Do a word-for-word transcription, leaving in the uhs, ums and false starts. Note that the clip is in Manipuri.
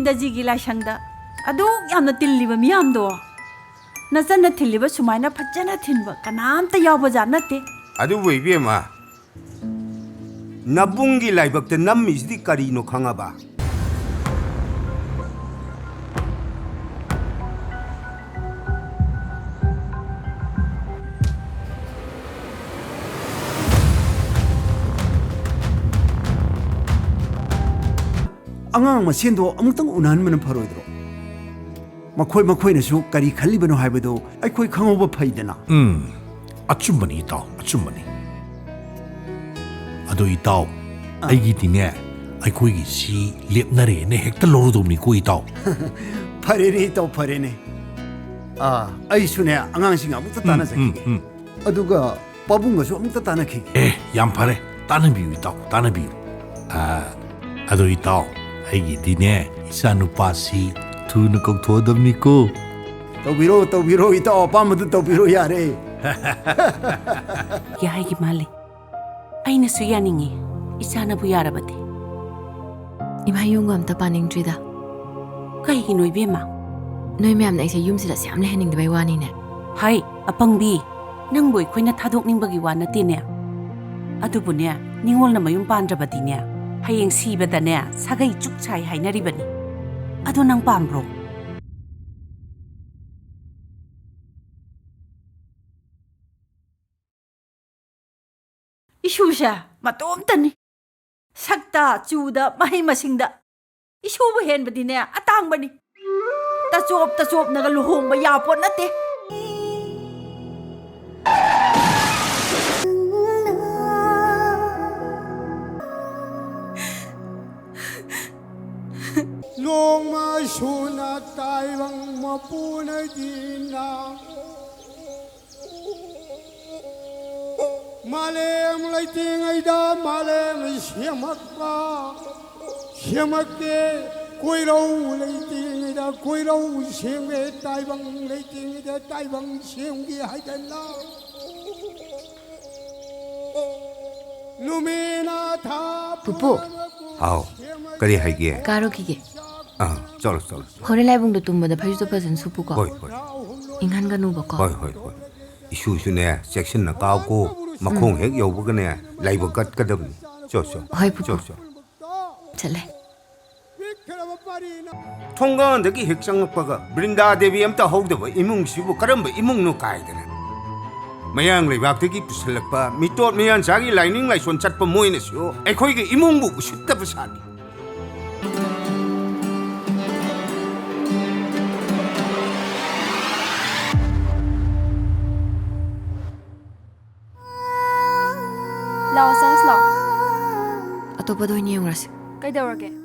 ꯗꯖꯤꯒꯤ ꯂꯥꯏꯁꯪꯗ ꯑꯗꯨꯛ ꯌꯥꯝꯅ ꯇꯤꯜꯂꯤꯕ ꯃꯤꯌꯥꯝꯗꯣ, ꯅꯆꯟꯅ ꯊꯤꯜꯂꯤꯕ ꯁꯨꯃꯥꯏꯅ ꯐꯖꯅ ꯊꯤꯟꯕ ꯀꯅꯥꯝꯇ ꯌꯥꯎꯕ ꯖꯥꯠ ꯅꯠꯇꯦ꯫ ꯑꯗꯨꯕꯨ ꯏꯕꯦꯝꯃ, ꯅꯕꯨꯡꯒꯤ ꯂꯥꯏꯕꯛꯇ ꯅꯝꯃꯤꯁꯤꯗꯤ ꯀꯔꯤꯅꯣ ꯈꯪꯉꯕ? ꯑꯉꯥꯡ ꯃꯁꯦꯟꯗꯣ ꯑꯃꯨꯛꯇꯪ ꯎꯅꯍꯟꯕꯅ ꯐꯔꯣꯏꯗ꯭ꯔꯣ? ꯃꯈꯣꯏ ꯃꯈꯣꯏꯅꯁꯨ ꯀꯔꯤ ꯈꯜꯂꯤꯕꯅꯣ ꯍꯥꯏꯕꯗꯨ ꯑꯩꯈꯣꯏ ꯈꯪꯍꯧꯕ ꯐꯩꯗꯅ꯫ ꯎꯝ, ꯑꯆꯨꯝꯕꯅꯤ ꯏꯇꯥꯎ, ꯑꯆꯨꯝꯕꯅꯤ꯫ ꯑꯗꯣ ꯏꯇꯥꯎ, ꯑꯥ꯫ ꯑꯩꯒꯤꯗꯤꯅꯦ, ꯑꯩꯈꯣꯏꯒꯤ ꯁꯤ ꯂꯦꯞꯅꯔꯦꯅ ꯍꯦꯛꯇ ꯂꯧꯔꯗꯧꯅꯤꯀꯣ ꯏꯇꯥꯎ꯫ ꯐꯔꯦꯅꯦ ꯏꯇꯥꯎ, ꯐꯔꯦꯅꯦ꯫ ꯑꯥ, ꯑꯩꯁꯨꯅꯦ ꯑꯉꯥꯡꯁꯤꯡ ꯑꯃꯨꯛꯇ ꯎꯝ, ꯎꯝ, ꯇꯥꯟꯅꯖꯈꯤꯒꯦ꯫ ꯎꯝ꯫ ꯑꯗꯨꯒ ꯄꯥꯕꯨꯡꯒꯁꯨ ꯑꯃꯨꯛꯇ ꯇꯥꯟꯅꯈꯤꯒꯦ꯫ ꯑꯦ, ꯌꯥꯝ ꯐꯔꯦ꯫ ꯇꯥꯟꯅꯕꯤꯌꯨ ꯏꯇꯥꯎ, ꯇꯥꯟꯅꯕꯤꯌꯨ꯫ ꯑꯥ, ꯑꯗꯣ ꯏꯇꯥꯎ, ꯑꯩꯒꯤꯗꯤꯅꯦ, ꯏꯆꯥ ꯅꯨꯄꯥꯁꯤ ꯊꯨꯅ ꯀꯧꯊꯣꯛꯑꯗꯕꯅꯤꯀꯣ꯫ ꯇꯧꯕꯤꯔꯣ, ꯇꯧꯕꯤꯔꯣ, ꯏꯇꯥꯎ ꯑꯄꯥꯝꯕꯗꯨ ꯇꯧꯕꯤꯔꯣ ꯌꯥꯔꯦ꯫ ꯌꯥꯏꯒꯤ ꯃꯥꯜꯂꯤ꯫ ꯑꯩꯅꯁꯨ ꯌꯥꯅꯤꯡꯉꯤ, ꯏꯆꯥꯅꯕꯨ ꯌꯥꯔꯕꯗꯤ꯫ ꯏꯃꯥ, ꯌꯨꯝꯒ ꯑꯝꯇ ꯄꯥꯅꯤꯡꯗ꯭ꯔꯤꯗ꯫ ꯀꯩꯒꯤꯅꯣ ꯏꯕꯦꯝꯃ? ꯅꯣꯏ ꯃꯌꯥꯝꯅ ꯑꯩꯁꯦ ꯌꯨꯝꯁꯤꯗ ꯑꯁꯨꯛ ꯌꯥꯝ ꯂꯩꯍꯟꯅꯤꯡꯗꯕꯩ ꯋꯥꯅꯤꯅꯦ꯫ ꯍꯩ, ꯑꯄꯪꯕꯤ, ꯅꯪꯕꯨ ꯑꯩꯈꯣꯏꯅ ꯊꯥꯗꯣꯛꯅꯤꯡꯕꯒꯤ ꯋꯥ ꯅꯠꯇꯦꯅꯦ꯫ ꯑꯗꯨꯕꯨꯅꯦ, ꯅꯤꯉꯣꯜꯅ ꯃꯌꯨꯝ ꯄꯥꯟꯗ꯭ꯔꯕꯗꯤꯅꯦ, ꯍꯌꯦꯡ ꯁꯤꯕꯗꯅꯦ, ꯁꯥꯒꯩ ꯆꯨꯛ ꯁꯥꯏ ꯍꯥꯏꯅꯔꯤꯕꯅꯤ꯫ ꯑꯗꯣ ꯅꯪ ꯄꯥꯝꯕ꯭ꯔꯣ? ꯏꯁꯨꯁꯦ ꯃꯇꯣꯝꯇꯅꯤ꯫ ꯁꯛꯇ, ꯆꯨꯗ, ꯃꯍꯩ ꯃꯁꯤꯡꯗ ꯏꯁꯨꯕꯨ ꯍꯦꯟꯕꯗꯤꯅꯦ ꯑꯇꯥꯡꯕꯅꯤ꯫ ꯇꯆꯣꯞ ꯇꯆꯣꯞꯅꯒ ꯂꯨꯍꯣꯡꯕ ꯌꯥꯄꯣꯠ ꯅꯠꯇꯦ꯫ ꯅꯣꯡꯃ ꯁꯨꯅ ꯇꯥꯏꯕꯪ ꯃꯄꯨꯅ ꯗꯤꯟꯅ ꯃꯥꯂꯦꯝ ꯂꯩꯇ꯭ꯔꯤꯉꯩꯗ ꯃꯥꯂꯦꯝ ꯁꯦꯝꯃꯛꯄ, ꯁꯦꯝꯃꯛꯀꯦ꯫ ꯀꯣꯏꯔꯧ ꯂꯩꯇ꯭ꯔꯤꯉꯩꯗ ꯀꯣꯏꯔꯧ ꯁꯦꯝꯒꯦ, ꯇꯥꯏꯕꯪ ꯂꯩꯇ꯭ꯔꯤꯉꯩꯗ ꯇꯥꯏꯕꯪ ꯁꯦꯝꯒꯦ ꯍꯥꯏꯗꯅ꯫ ꯅꯨꯃꯤꯠꯅ ꯊꯥ ꯄꯨꯄꯨ꯫ ꯍꯥꯎ, ꯀꯔꯤ ꯍꯥꯏꯒꯦ? ꯀꯥꯔꯨꯈꯤꯒꯦ꯫ ꯑꯥ, ꯆꯠꯂꯣ, ꯆꯠꯂꯣ, ꯆꯠꯂꯣ꯫ ꯍꯣꯔꯦꯟ ꯂꯥꯏꯕꯨꯡꯗꯣ ꯇꯨꯝꯕꯗ ꯐꯩꯖꯨꯞꯇꯣ ꯐꯖꯅ ꯁꯨꯞꯄꯨꯀꯣ꯫ ꯍꯣꯏ, ꯍꯣꯏ꯫ ꯏꯪꯍꯟꯒꯅꯨꯕꯀꯣ꯫ ꯍꯣꯏ, ꯍꯣꯏ, ꯍꯣꯏ꯫ ꯏꯁꯨꯁꯨꯅꯦ, ꯆꯦꯛꯁꯤꯟꯅ ꯀꯥꯎꯀꯣ꯫ ꯃꯈꯣꯡ ꯍꯦꯛ ꯌꯧꯕꯒꯅꯦ, ꯂꯥꯏꯕꯛ ꯀꯠꯀꯗꯕꯅꯤ꯫ ꯆꯣ, ꯆꯣ꯫ ꯍꯣꯏ, ꯄꯨꯄꯨ꯫ ꯆꯣ, ꯆꯣ꯫ ꯆꯠꯂꯦ꯫ ꯊꯣꯡꯒꯥꯟꯗꯒꯤ ꯍꯦꯛ ꯆꯪꯉꯛꯄꯒ ꯕ꯭ꯔꯤꯟꯗꯥ ꯗꯦꯕꯤ ꯑꯝꯇ ꯍꯧꯗꯕ ꯏꯃꯨꯡꯁꯤꯕꯨ ꯀꯔꯝꯕ ꯏꯃꯨꯡꯅꯣ ꯀꯥꯏꯗꯅ꯫ ꯃꯌꯥꯡ ꯂꯩꯕꯥꯛꯇꯒꯤ ꯄꯨꯁꯤꯜꯂꯛꯄ ꯃꯤꯇꯣꯠ ꯃꯤꯌꯥꯟꯆꯥꯒꯤ ꯂꯥꯏꯅꯤꯡ ꯂꯥꯏꯁꯣꯟ ꯆꯠꯄ ꯃꯣꯏꯅꯁꯨ ꯑꯩꯈꯣꯏꯒꯤ ꯏꯃꯨꯡꯕꯨ ꯎꯁꯤꯠꯇꯕ ꯁꯥꯔꯤ꯫ ꯂꯥꯛꯑꯣ, ꯆꯪꯁꯤ ꯂꯥꯛꯑꯣ꯫ ꯑꯇꯣꯞꯄꯗ ꯑꯣꯏꯅ ꯌꯦꯡꯉꯨꯔꯁꯤ꯫ ꯀꯩꯗꯧꯔꯒꯦ?